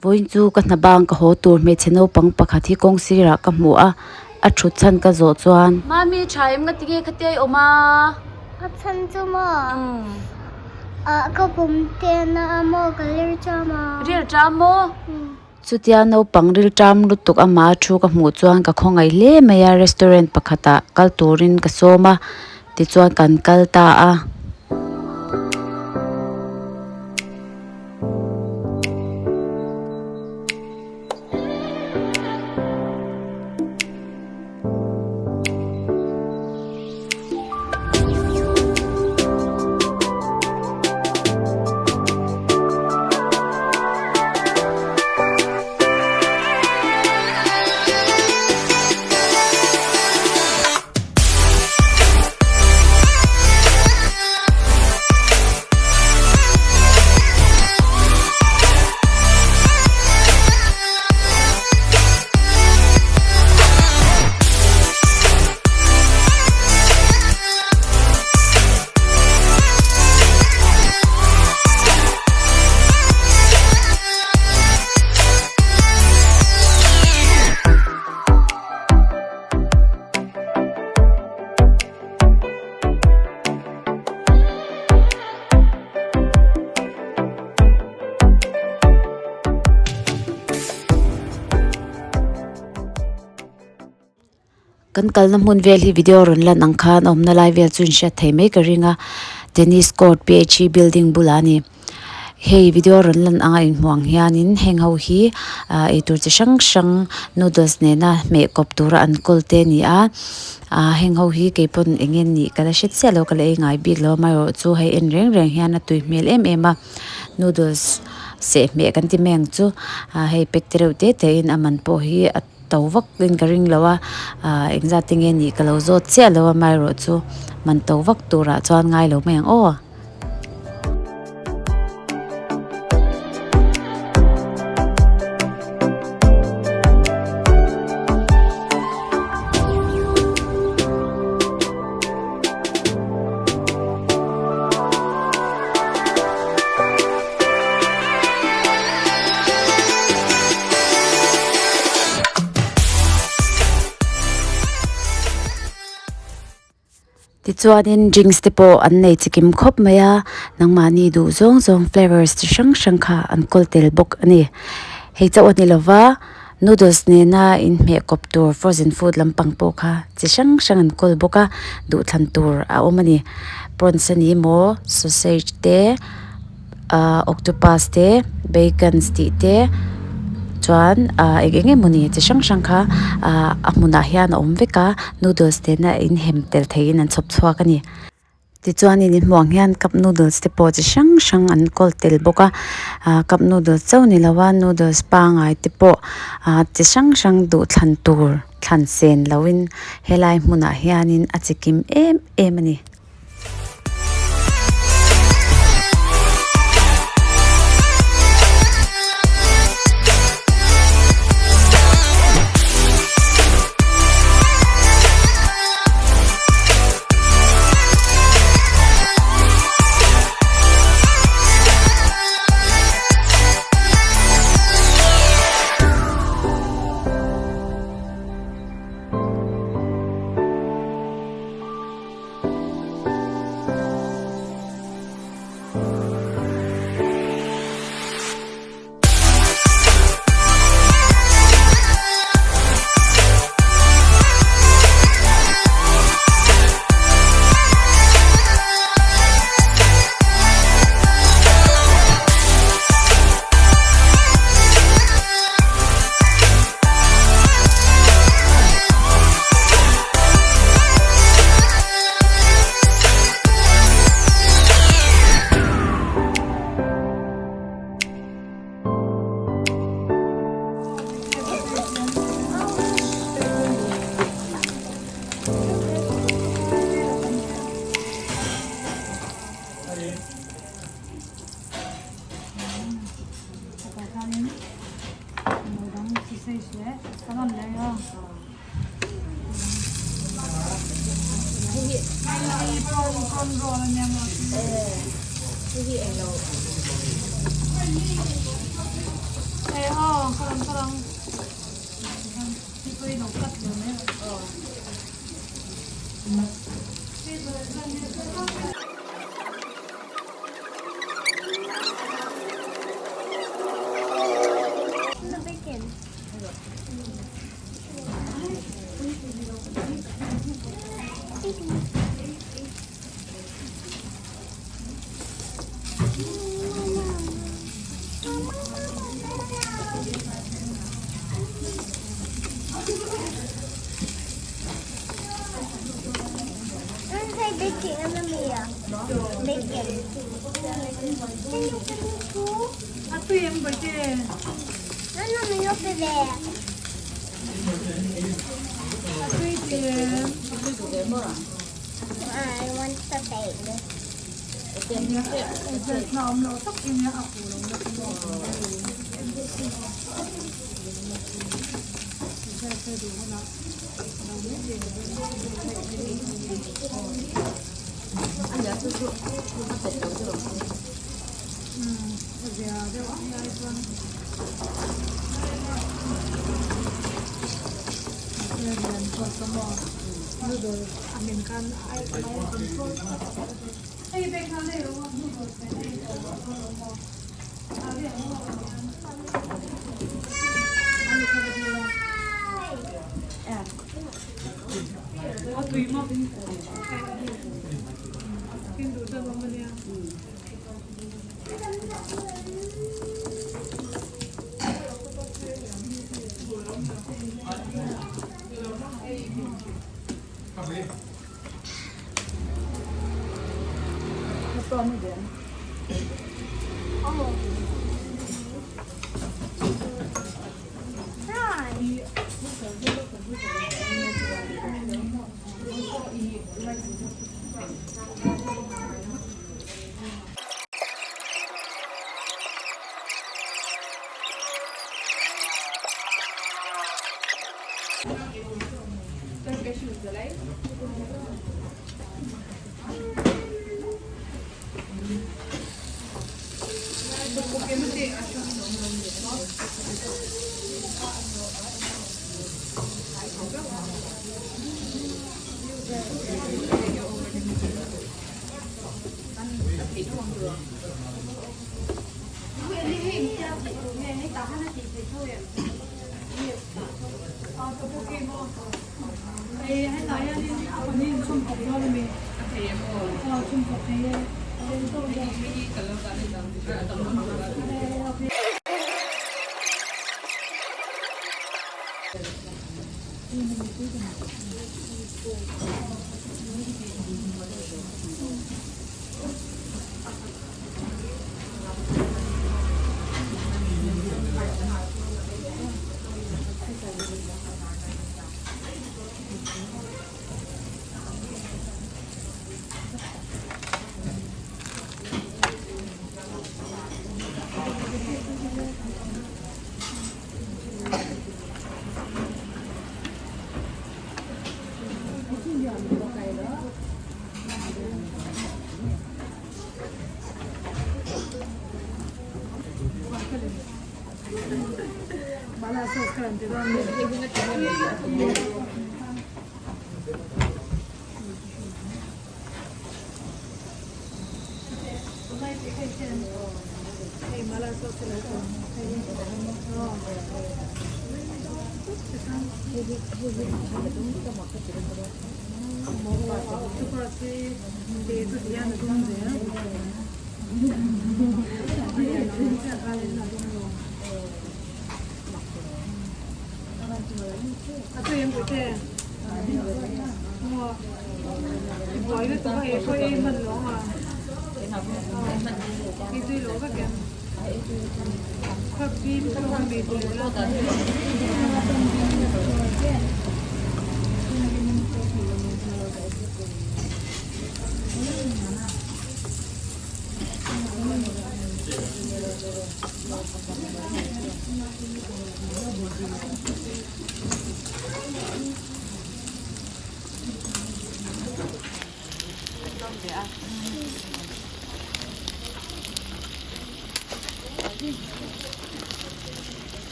Vawiin chu ka hna bang ka haw tur hmeichhe naupang pakhat hi kawng sirah ka hmu a, a thut chhan ka zawh chuan. Mami tha em nga tinge khatia i awm a? A chhan chu maw? Ah ka pum te na a maw ka lir ṭam a. Rir ṭam maw? Chutia naupang ril ṭam lutuk amah a thu ka hmuh chuan ka khawngaih hle mai a, restaurant pakhatah kal turin ka sawm a, tichuan kan kal ta a. Kan kalna hmun vel hi video rawn lan ang khan a awmna lai vel chu in hriat thei mai ka ring a tennis court P H E building bulah a ni hei video rawn lan anga inhmuh ang hianin heng ho hi ah eitur chi hrang hrang noodles nena hmeh kawp tura an kawl te a ni a ah heng ho hi kei pawn eng nge nih ka la hre chiah lo ka la ei ngai bik lo amaherawh chu hei en reng reng hian a tui hmel em em a noodles sehhmeh kan ti mai ang chu ah hei pack te reuh te te in a man pawh hi a to vak in ka ring lo a ah engzat te nge nih ka lo zawt chiah lo a amaherawh chu man to vak turah chuan ngai lo mai ang aw. Tichuanin drinks te pawh an nei chikim khawp mai a, nangmahni duh zawng zawng flavours chi hrang hrang kha an kawl tel bawk a ni. Hei chauh a ni lova noodles nena inhmeh kawp tur frozen food lampang pawh kha chi hrang hrang an kawl bawk a, duhthlan tur a awm a ni. Prawns a ni emaw sausage te ahh octopus te bacons tih te chuan ahh eng eng emawni chi hrang hrang kha ahh a hmunah hian a awm vek a noodles tena inhem tel theihin an chhawp chhuak a ni tichuanin in hmuh ang hian cup noodles te pawh chi hrang hrang an kawl tel bawk a ahh cup noodles chauh ni lova noodles pangai te pawh ahh chi hrang hrang duh thlan tur thlan sen lohin helai hmunah hianin a chikim em em a ni.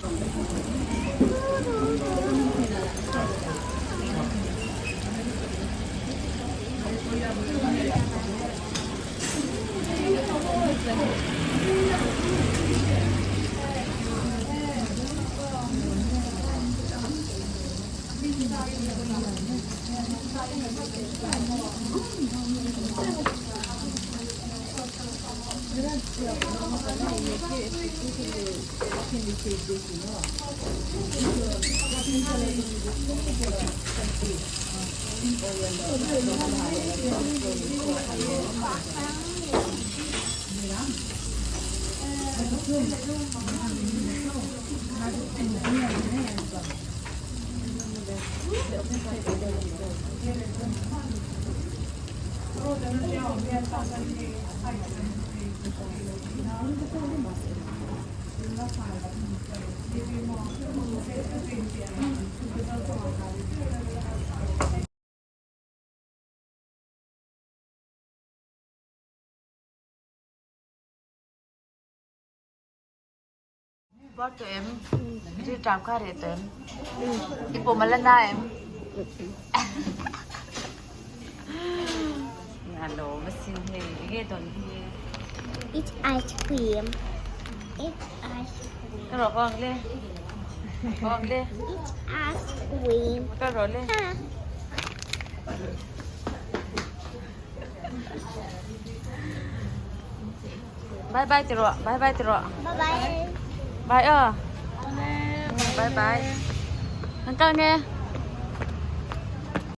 Bawr tawh em? Ri ṭam kha reh tawh em? I pawm a la na em? A lawm asin hei, enge dawn hi? It's ice cream. It's ice cream. Ka rawh ka ang le. Ka ang le. It's ice cream. Ka rawh le. Bye bye ti rawh. Bye bye ti rawh. Bye bye. Bye aw. Bye bye. Kan kal nge.